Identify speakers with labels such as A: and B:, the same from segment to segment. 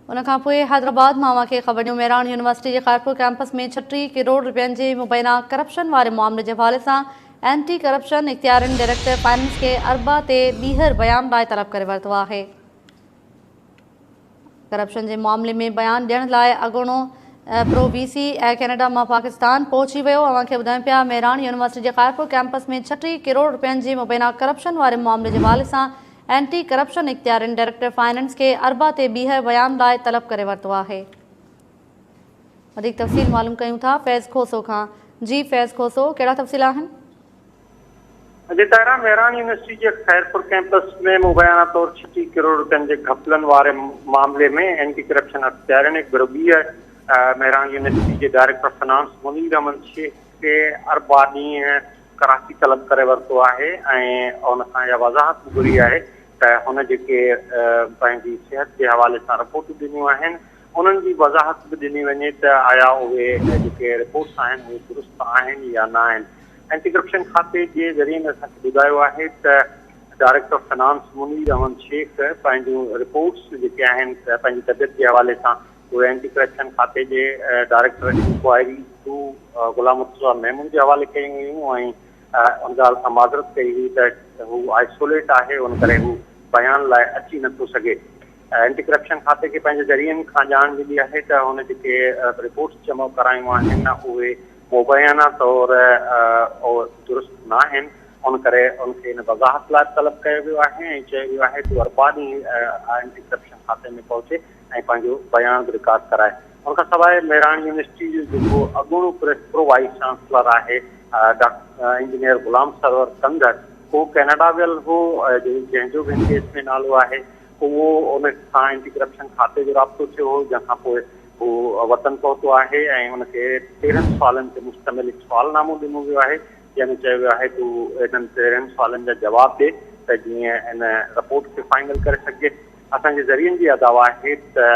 A: ان کان پوء حيدرآباد مان اوهان کي خبر ڏيون مهراڻ يونيورسٽي جي خيرپور ڪئمپس ۾ 36 ڪروڙ رپين جي مبينا ڪرپشن واري معاملي جي حوالي سان اينٽي ڪرپشن اختيارين ڊائريڪٽر فائننس کي اربع تي ٻيهر بيان لاء طلب ڪري ورتو آهي. ڪرپشن جي معاملي ۾ بيان ڏيڻ لاء اڳوڻو پرو وي سي ڪينيڊا مان پاڪستان پهچي ويو. اوهان کي ٻڌايون پيا مهراڻ يونيورسٽي جي خيرپور ڪئمپس ۾ 36 ڪروڙ رپين جي مبينا ڪرپشن واري معاملي جي حوالي سان اينٽي ڪرپشن اختيارين ڊائريڪٽر فائننس کي اربع تي ٻيهر بيان لاء طلب ڪري ورتو آهي. وڌيڪ تفصيل معلوم ڪيون ٿا فيض کوسو کان. جي فيض کوسو ڪهڙا تفصيل آهن؟
B: جي طاهره، مهراڻ يونيورسٽي جي خيرپور ڪئمپس ۾ مبينا طور 36 ڪروڙ رپين جي گهپلن واري معاملي ۾ اينٽي ڪرپشن اختيارين هڪ ڀيرو ٻيهر مهراڻ يونيورسٽي جي ڊائريڪٽر فنانس منير احمد شيخ کي اربع ڏينهن ڪراچي طلب ڪري ورتو آهي ۽ ان کان اها وضاحت به گهري آهي ته هن جيڪي پنهنجي صحت جي حوالي سان رپورٽون ڏنيون آهن انهن جي وضاحت به ڏني وڃي ته آيا اهي جيڪي رپورٽس آهن اهي درست آهن يا نه آهن. اينٽي ڪرپشن کاتي جي ذريعن اسان کي ٻڌايو آهي ته director of finance Munir Ahmed Sheikh پنهنجون رپورٽس جيڪي آهن پنهنجي طبيعت جي حوالي سان اهي اينٽي ڪرپشن کاتي جي director inquiry two Ghulam Murtaza Memon جي حوالي ڪيون هيون ۽ ان ڳالهه کان معذرت ڪئي هئي ته هو آئسوليٽ آهي ان ڪري هو بيان لاء اچي نٿو سگهي. اينٽي ڪرپشن کاتي کي پنهنجي ذريعن کان ڄاڻ ملي آهي ته هن جيڪي رپورٽس جمع ڪرايون آهن اهي مبينا طور درست ناهن ان ڪري ان کي ان وضاحت لاء به طلب ڪيو ويو آهي ۽ چيو ويو آهي ته اربع ڏينهن اينٽي ڪرپشن کاتي ۾ پهچي ۽ پنهنجو بيان به رڪارڊ ڪرائي. ان کان سواء مهراڻ يونيورسٽي جو جيڪو اڳوڻو پرو وائيس چانسلر آهي ڊاڪٽر انجنيئر غلام سرور ڪنڌر اهو ڪئناڊا ويل هو جنهن جو به هن ڪيس ۾ نالو آهي اهو ان سان اينٽي ڪرپشن کاتي جو رابطو ٿيو هو جنهن کان پوء هو وطن پهتو آهي ۽ ان کي 13 سوالن تي مشتمل هڪ سوالنامو ڏنو ويو آهي جنهن ۾ چيو ويو آهي ته هو انهن 13 سوالن جا جواب ڏي ته جيئن ان رپورٽ کي فائنل ڪري سگهجي. اسان جي ذريعن جي اها دعويٰ آهي ته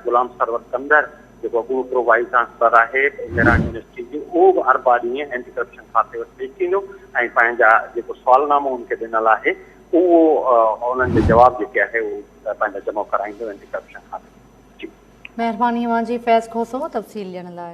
B: غلام سرور ڪنڌر جيڪو اڳوڻو پرو وائيس چانسلر آهي مهراڻ يونيورسٽي جو اهو به اربع ڏينهن اينٽي ڪرپشن کاتي وٽ پيش ٿيندو ۽ پنهنجا جيڪو سوالنامو ان کي ڏنل آهي اهو انهن جا جواب جيڪي آهي اهو پنهنجا جمع ڪرائيندو اينٽي ڪرپشن کاتي. جي.
A: مهرباني اوهان جي فيض کوسو تفصيل ڏيڻ لاء.